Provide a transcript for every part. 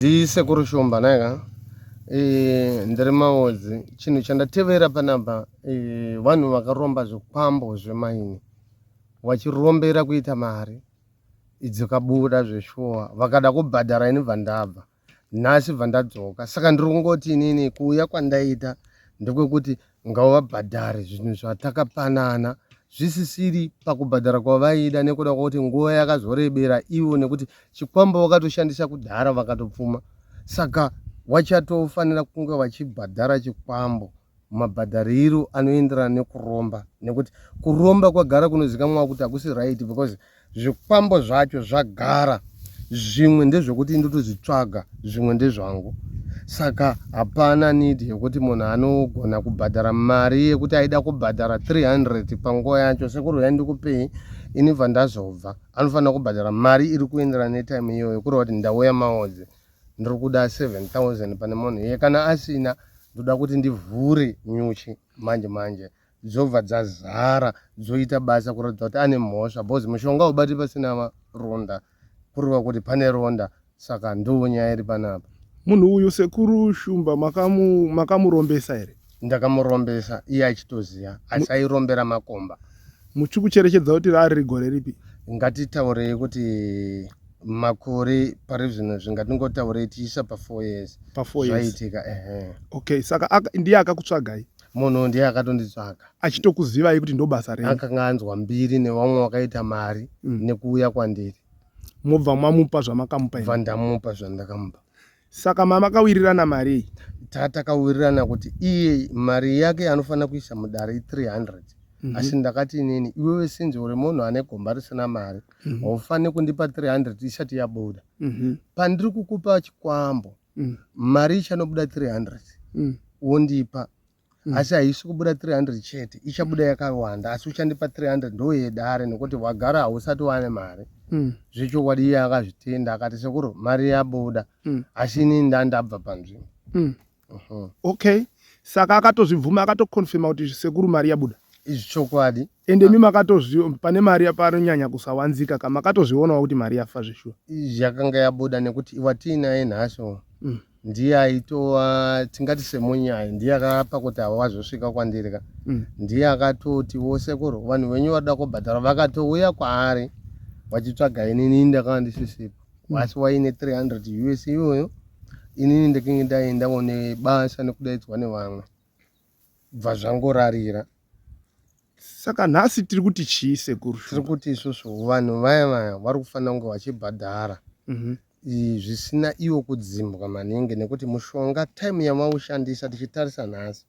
Ndisekuru Shumba nhaika e, ndiri Maodzi. Chinhu chandatevera panapa e, vanhu vakaromba zvikwambo zvemaini vachirombera kuita mari dzikabuda zveshuwa vakada kubhadhara ini bva ndabva nhasi bva ndadzoka saka ndiri kungoti inini kuuya kwandaita ndekwekuti ngavabhadhare zvinhu zvatakapanana zvisisiri pakubhadhara kwavaida nekuda kwekuti nguva yakazorebera ivo nekuti chikwambo vakatoshandisa kudhara vakatopfuma saka wachatofanira kunge vachibhadhara chikwambo mabhadhariro anoenderana nekuromba nekuti kuromba kwagara kunozikamwa kuti hakusi right because Zvikwambo zvacho zvagara zvimwe ndezvekuti ndotozvitsvaga zvimwe ndezvangu saka hapana need yekuti munhu anogona kubhadhara mari yekuti aida kubhadhara 300 panguva yacho sekuru uyai ndikupei ini bva ndazobva anofanira kubhadhara mari iri kuenderana netime iyoyo kureva kuti ndauya maodzi ndiri kuda 7000 pane munhu iye kana asina ndoda kuti ndivhure nyuchi manje manje dzobva dzazara dzoita basa kuratidza kuti ane mhosva because mushonga haubati pasina ronda kureva kuti pane ronda saka ndo nyaya iri panapa munhu uyu sekuru shumba makamurombesa here ndakamurombesa iye achitoziva asi airombera makomba muchikucherechedza kuti rari gore ripi ngatitaurei kuti makore pari zvino zvingatingotaurei tichiisa pa4 years pa4 years zvaitika ehe okay saka ndiye akakutsvagai munhu ndiye akatonditsvaga achitokuzivai kuti ndobasa renyu akanga anzwa mbiri nevamwe vakaita mari mm. nekuuya kwandiri mobva mamupa zvamakamupa bva ndamupa zvandakamupa saka mamakawirirana mari iyi tatakawirirana kuti iye mari yake anofanira kuisa mudare i300 mm -hmm. asi ndakati inini iwewe sinzi uri munhu ane gomba risina mari mm -hmm. haufaniri kundipa 300 isati yabuda mm -hmm. pandiri kukupa chikwambo mm. mari ichanobuda 300 mm. wondipa mm. asi haisi kubuda 300 chete ichabuda yakawanda asi uchandipa 300 ndoyedare nekuti wagara hausati wane mari mm. zvechokwadi iye akazvitenda akati sekuru mari yabuda mm. asi ini ndandabva panzvimbo mm. uh -huh. okay saka akatozvibvuma akatoconfirma kuti sekuru mari yabuda izvi chokwadi ende imi makatozvi pane mari panonyanya kusawanzika ka makatozvionawo kuti mari yafa zveshuwa yakanga yabuda nekuti watiinaye nhasi mm. ndiye aitova tingati semunyai ndiye akapa kuti ava vazosvika kwandiri ka mm. ndiye akatoti vose kuro vanhu venyu vada kubhadhara vakatouya kwaari vachitsvaga inini ndakanga ndisisipo mm. asi waine 300 us iyoyo inini ndakinge ndaendawo nebasa nekudaidzwa nevamwe bva zvangorarira saka nhasi tiri kuti chii sekuru tiri kuti isusu vanhu vaya vaya vari kufanira kunge vachibhadhara mm -hmm. zvisina iwo kudzimbwa maningi nekuti mushonga time yamaushandisa tichitarisa nhasi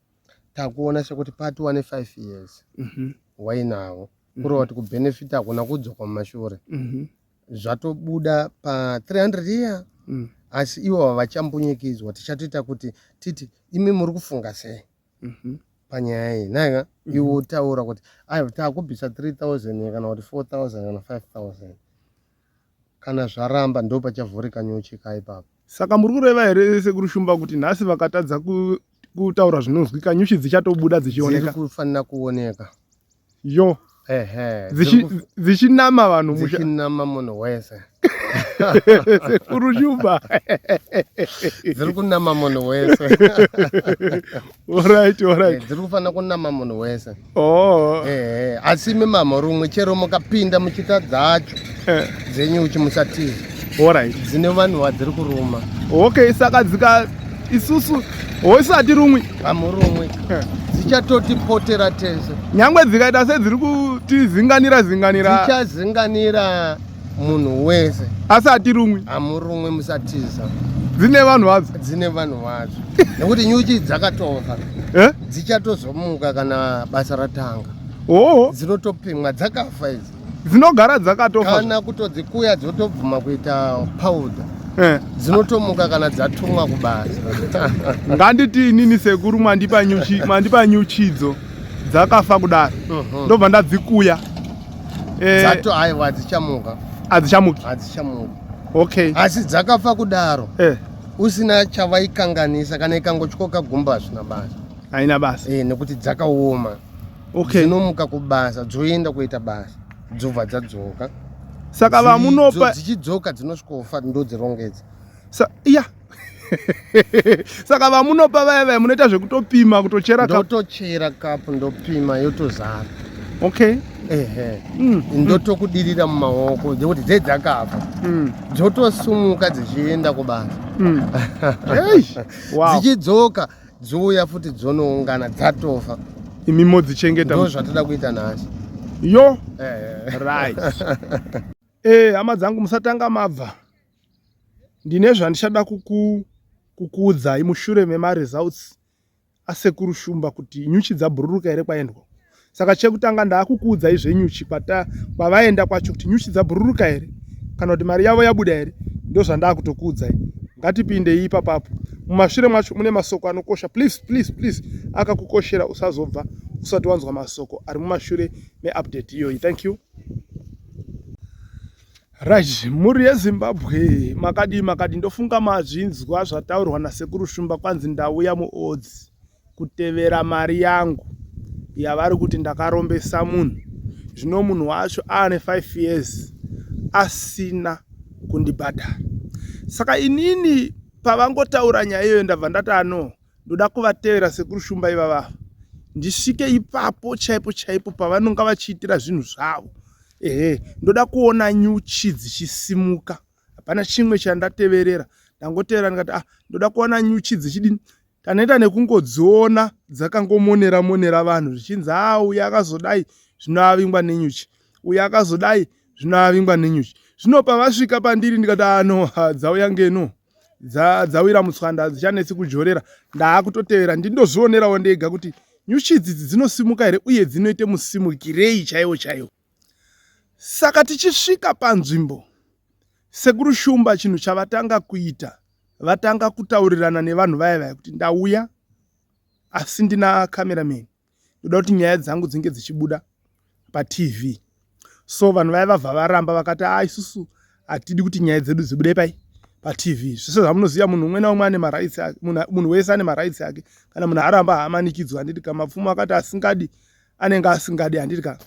takuona sekuti pati wane 5 years mm -hmm. wainawo mm -hmm. kureva kuti kubenefita hakuna kudzoka mumashure mm -hmm. zvatobuda pa 300 iya mm. asi ivo vachambunyikidzwa tichatoita kuti titi imi muri kufunga sei mm -hmm. panyaya iyi naika mm -hmm. iwe utaura kuti aiwa takubvisa 3000 kana kuti 4000 kana 5000 kana zvaramba ndo pachavhurika nyuchi ka ipapo saka muri kureva here sekuru shumba kuti nhasi vakatadza kutaura zvinonzwika nyuchi dzichatobuda dzichioneka dziri kufanira kuoneka yo ehe dzichinama vanhu dzichinama munhu wese sekuru shumba dziri kunama munhu wese alright alright eh, dziri kufanira kunama munhu wese oh ehe asi imi mamhorumwe chero mukapinda muchita dzacho eh. dzenyuchi musatiza alright dzine vanhu vadziri kuruma okay saka dzika isusu hoisi hatirumwi hamurumwi eh. dzichatotipotera tese nyangwe dzikaita sedziri kutizinganira zinganira dzichazinganira munhu wese asi hatirumwi hamurumwi musatiza dzine vanhu vadzo dzine vanhu vadzo nekuti nyuchi dzakatofa eh? dzichatozomuka kana basa ratanga oh. dzinotopimwa dzakafa idzi dzinogara dzakatofa kana kutodzikuya dzotobvuma kuita powder eh. dzinotomuka kana dzatumwa kubasa nganditi inini sekuru mandipa nyuchi mandipa nyuchidzo dzakafa kudaro mhm. ndobva ndadzikuya eh, dzato aiwa hadzichamuka hadzichamuki hadzichamuki okay asi dzakafa kudaro eh. usina chavaikanganisa kana ikangotyoka gumbo hazvina basa haina basa eh, nekuti dzakaoma okay. dzinomuka kubasa dzoenda kuita basa dzobva dzadzoka saka vamunopa dzichidzoka dzinosvikofa ndodzirongedza sa iya Saka vamunopa vaya vaya munoita zvekutopima, kutochera kapu? Ndotochera kapu, ndopima, yotozara. Okay. Ehe. Ndotokudirira mumaoko dzekuti dzedzakafa. Dzotosumuka dzichienda kubasa. Hey. Wow. Dzichidzoka dzouya futi dzonoungana dzatofa. Imi modzichengeta. Ndo zvatoda kuita nhasi. Yo. Right. Hama dzangu, musatanga mabva. Ndine zvandichada kukuudzai mushure memaresults asekuru Shumba kuti nyuchi dzabhururuka here kwaendwa. Saka chekutanga ndaakukuudzai zvenyuchi kwavaenda kwacho kuti nyuchi dzabhururuka here kana kuti mari yavo yabuda here, ndo zvandaakutokuudzai. Ngatipindei ipapapo. Mumashure mwacho mune masoko anokosha. Please, please, please, akakukoshera usazobva usati wanzwa masoko ari mumashure meupdate iyoyi. Thank you. Right, mhuri yeZimbabwe, makadii makadii? Ndofunga mazvinzwa zvataurwa nasekuru Shumba, kwanzi ndauya muodzi kutevera mari yangu yavari kuti ndakarombesa munhu. Zvino munhu wacho aane 5 years asina kundibhadhara. Saka inini pavangotaura nyaya iyoyo ndabva ndati ano ndoda kuvatevera sekuru Shumba ivavava, ndisvike ipapo chaipo chaipo pavanonga vachiitira zvinhu zvavo. Ehe, ndoda kuona nyuchi dzichisimuka. Hapana chimwe chandateverera, ndangotevera ndikati ah, ndoda kuona nyuchi dzichidini. Tanoita nekungodziona dzakangomonera monera vanhu zvichinzi a uyu akazodai zvino avingwa nenyuchi, uyu akazodai zvino avingwa nenyuchi. Zvino pavasvika pandiri ndikati ano dzauya ngeno dzawira mutswanda, dzichanetsi kujorera. Ndaakutotevera ndindozvionerawo ndega kuti nyuchi idzi dzinosimuka here uye dzinoite musimukirei chaiwo chaiwo. Saka tichisvika panzvimbo, sekuru Shumba chinhu chavatanga kuita, vatanga kutaurirana nevanhu vaya vaya kuti ndauya asi ndina cameraman, ndoda kuti nyaya dzangu dzinge dzichibuda paTV. So vanhu vaya vabva varamba, vakati a isusu hatidi kuti nyaya dzedu dzibude pai paTV. Zvese zvamunoziva, munhu umwe naumwe ane marights ake, munhu wese ane marights ake. Kana munhu aramba haamanikidzwa, handiti ka? Mapfumo akati asingadi anenge asingadi, handiti ka?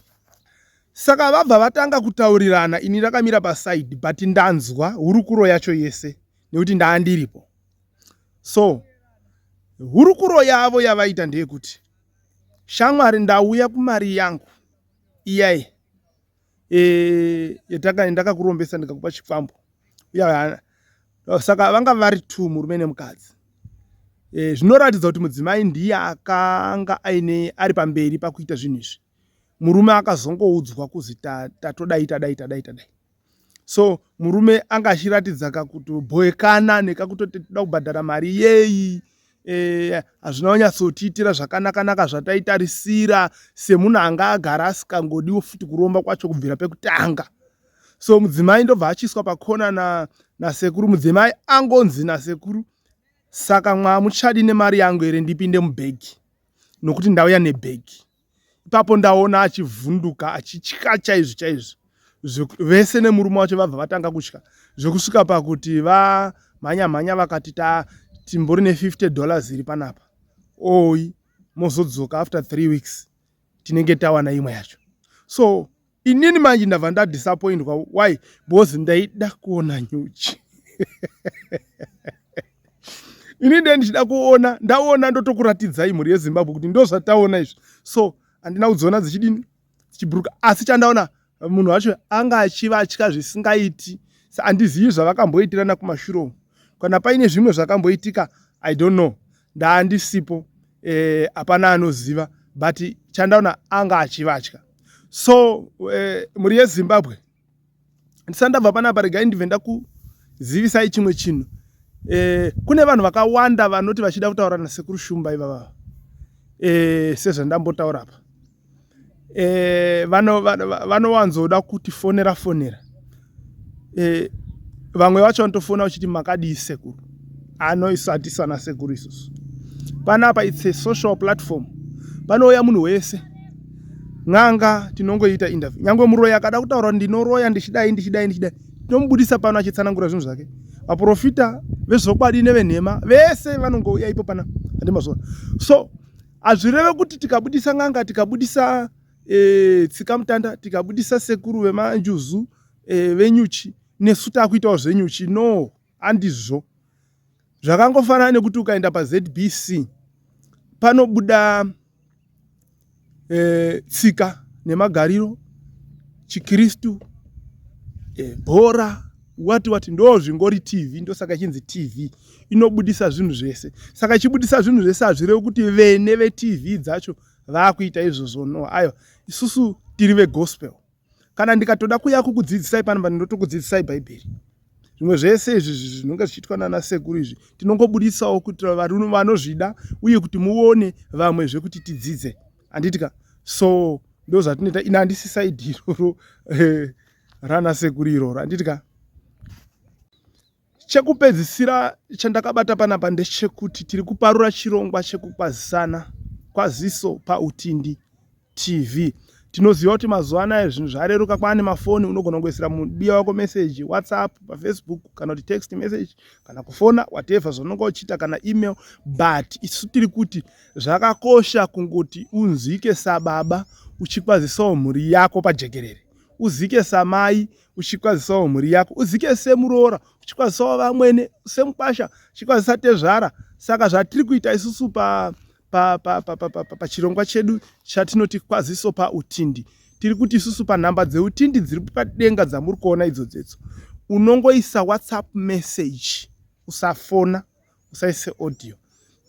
Saka vabva vatanga kutaurirana, ini ndakamira paside, but ndanzwa hurukuro yacho yese nekuti ndaandiripo. So hurukuro yavo yavaita ndeyekuti, shamwari, ndauya kumari yangu iyai ndakakurombesa ndikakupa chikwambo. Uya, saka vanga vari two, murume nemukadzi. Zvinoratidza kuti mudzimai ndiye akanga aine ari pamberi pakuita zvinhu izvi. Murume akazongoudzwa kuzi tatodai tadai tadai tadai. So murume anga achiratidza kakutobhoekana nekakutoti toda kubhadhara mari yei, hazvina kunyatsotiitira zvakanaka-naka zvataitarisira, semunhu anga agara asikangodiwo futi kuromba kwacho kubvira pekutanga. So mudzimai ndobva achiiswa pakona nasekuru. Mudzimai angonzi nasekuru, saka mwamuchadi nemari yangu here, ndipinde mubhegi nokuti ndauya nebhegi? Ipapo ndaona achivhunduka, achitya chaizvo chaizvo. Vese nemurume wacho vabva vatanga kutya zvekusvika pakuti vamhanya mhanya vakati ta timbori ne$50 iri panapa, oi mozodzoka after 3 weeks, tinenge tawana imwe yacho. So inini manje ndabva ndadisappointwa. Why? Because ndaida kuona nyuchi. Ini ndee ndichida kuona, ndaona ndotokuratidzai mhuri yeZimbabwe kuti ndo zvataona izvi. So handina kudziona dzichidini, dzichibhuruka, asi chandaona munhu wacho anga achivatya zvisingaiti. Handizivi zvavakamboitirana kumashure umu, kana paine zvimwe zvakamboitika, I don't know, ndaandisipo, hapana anoziva, but chandaona anga achivatya. So mhuri yeZimbabwe, ndisati ndabva panapa, regai ndibve ndakuzivisai chimwe chinhu. Kune vanhu vakawanda vanoti vachida kutaura nasekuru Shumba ivavava, sezvandambotaura apa, vanowanzoda kutifonera fonera. Vamwe vacho vanotofona vachiti makadii sekuru. Anoisatisa nasekuru isusu panapa, it's a social platform, panouya munhu wese, n'anga tinongoita interview. Nyange muroyi akada kutaura kuti ndinoroya ndichidai ndichidai ndichidai, tinomubudisa pano achitsanangura zvinhu zvake. Vaprofita vezvokwadi nevenhema vese vanongouya ipo pana, handimazvona? So hazvireve kuti tikabudisa n'anga, tikabudisa tsikamutanda, tikabudisa sekuru vemanjuzu, venyuchi, nesu taakuitawo zvenyuchi. No, handizvo. Zvakangofanana nekuti ukaenda paZBC panobuda e, tsika nemagariro, chiKristu, e, bhora, wati wati, ndo zvingori TV. Ndosaka ichinzi TV, inobudisa zvinhu zvese. Saka ichibudisa zvinhu zvese hazvirevi kuti vene veTV dzacho vaakuita izvozvo. No, aiwa, isusu tiri vegospel. Kana ndikatoda kuya kukudzidzisai pano pano, ndotokudzidzisai Bhaibheri. Zvimwe zvese izvi zvinonge zvichiitwa nana sekuru izvi tinongobudisawo kuitira varume vanozvida uye kuti muone vamwe zvekuti tidzidze, handiti ka? So ndo zvatinoita. Ina handisi saidi iroro rana sekuru iroro, handiti ka? Chekupedzisira chandakabata panapa ndechekuti tiri kuparura chirongwa chekukwazisana kwaziso paUtindi TV. Tinoziva kuti mazuva anaya zvinhu zvareruka, kwaane mafoni, unogona kungoisira mudiwa wako message, WhatsApp, paFacebook, kana kuti text message, kana kufona, whatever zvaunonga uchiita, kana email. But isu tiri kuti zvakakosha kungoti unzwike sababa uchikwazisawo mhuri yako pajekerere, uzike samai uchikwazisawo mhuri yako, uzike semuroora uchikwazisawo vamwene, semukwasha uchikwazisa tezvara. Saka zvatiri kuita isusu pa pachirongwa pa, pa, pa, pa chedu chatinoti kwaziso paUtindi, tiri kuti isusu panhamba dzeUtindi dziri padenga dzamuri kuona idzodzedzo, unongoisa WhatsApp message, usafona, usaise audio,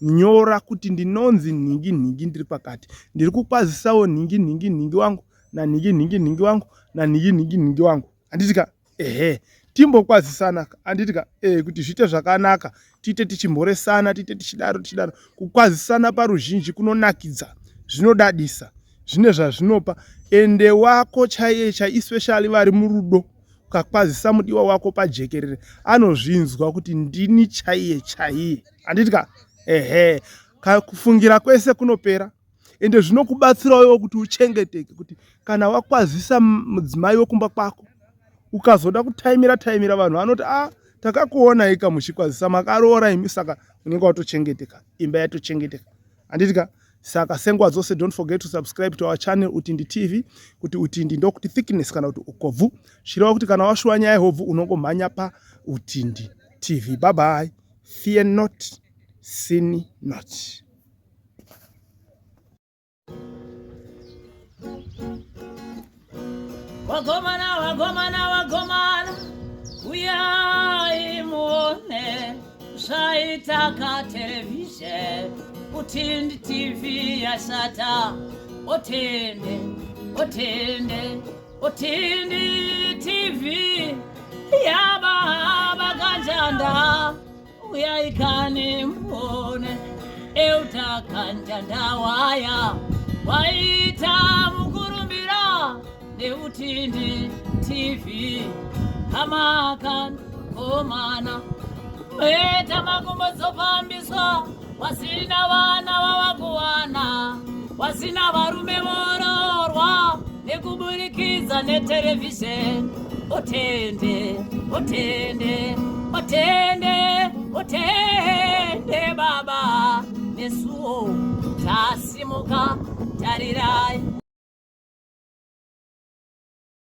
nyora kuti ndinonzi nhingi nhingi, ndiri pakati, ndiri kukwazisawo nhingi nhingi nhingi wangu nanhingi nhingi nhingi wangu nanhingi nhingi nhingi wangu, handiti ka? Ehe, timbokwazisana, handiti ka? E, kuti zviite zvakanaka, tiite tichimhoresana, tiite tichidaro tichidaro. Kukwazisana paruzhinji kunonakidza, zvinodadisa, zvine zvazvinopa. Ende wako chaiye chai, especially vari murudo, ukakwazisa mudiwa wako pajekerere anozvinzwa kuti ndini chaiye chaiye, handiti ka? Ehe, kufungira kwese kunopera. Ende zvinokubatsirawo iwe kuti uchengeteke, kuti kana wakwazisa mudzimai wekumba kwako, ukazoda kutaimira taimira vanhu vanoti, a ah, takakuona ika muchikwazisa, makaroora imi. Saka unenge watochengeteka, imba yatochengeteka, handiti ka? Saka senguva dzose, don't forget to subscribe to our channel Utindi TV. Kuti Utindi ndokuti thickness kana kuti ukobvu, zvichireva kuti kana washuwa nyaya yehobvu unongomhanya paUtindi TV. Bye bye, fear not, sin not. Wagomana, wagomana, wagomana, uyai muone zvaitaka televhizheni. Utindi TV yashata. Otende, otende, Utindi TV yababa kanjanda, uyai kani muone. Euta kanjanda waya waita mukurumbira neUtindi TV. Hamakan komana weta makumbo dzofambiswa, wasina vana vavakuwana, wasina varume vororwa nekuburikidza neterevhizheni. Otende, otende, otende, otende baba, nesuwo tasimuka, tarirai.